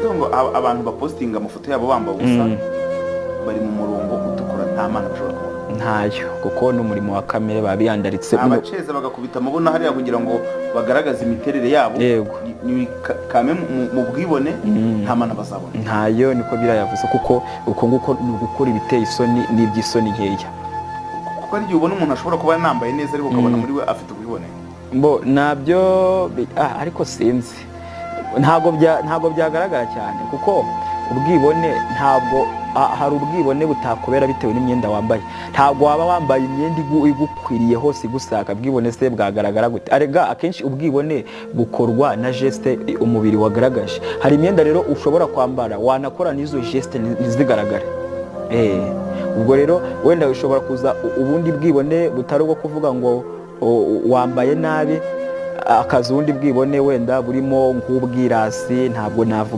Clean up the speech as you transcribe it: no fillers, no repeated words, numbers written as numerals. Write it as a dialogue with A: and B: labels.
A: Bivuze ngo abantu bapostinga amafoto yabo bambaye ubusa bari mu murongo utukura, nta Mana bashobora kubona.
B: Ntayo, kuko n'umurimo wa kamere baba biyandaritse.
A: Abaceza bagakubita amabuno hariya kugira ngo bagaragaze imiterere yabo. Ni kame mu bwibone, nta Mana bazabona.
B: Ntayo, niko biriya yavuze, kuko uko nguko ni ugukora ibiteye isoni n'iby'isoni nkeya.
A: Kuko hari igihe ubona umuntu ashobora kuba yanambaye neza, ariko ukabona muri we afite ubwibone.
B: Bo nabyo ariko sinzi, ntabwo byagaragara cyane, kuko ubwibone ntabwo hari ubwibone butakubera bitewe n'imyenda wambaye. Ntabwo waba wambaye imyenda igukwiriye hose igusaka, bwibone se bwagaragara gute? Arega akenshi ubwibone bukorwa na geste umubiri wagaragaje. Hari imyenda rero ushobora kwambara, wanakora n'izo geste ntizigaragare. Ubwo rero wenda ushobora kuza ubundi bwibone butari ubwo kuvuga ngo wambaye nabi, akaza ubundi bwibone wenda burimo nk'ubwirasi. Ntabwo navuga.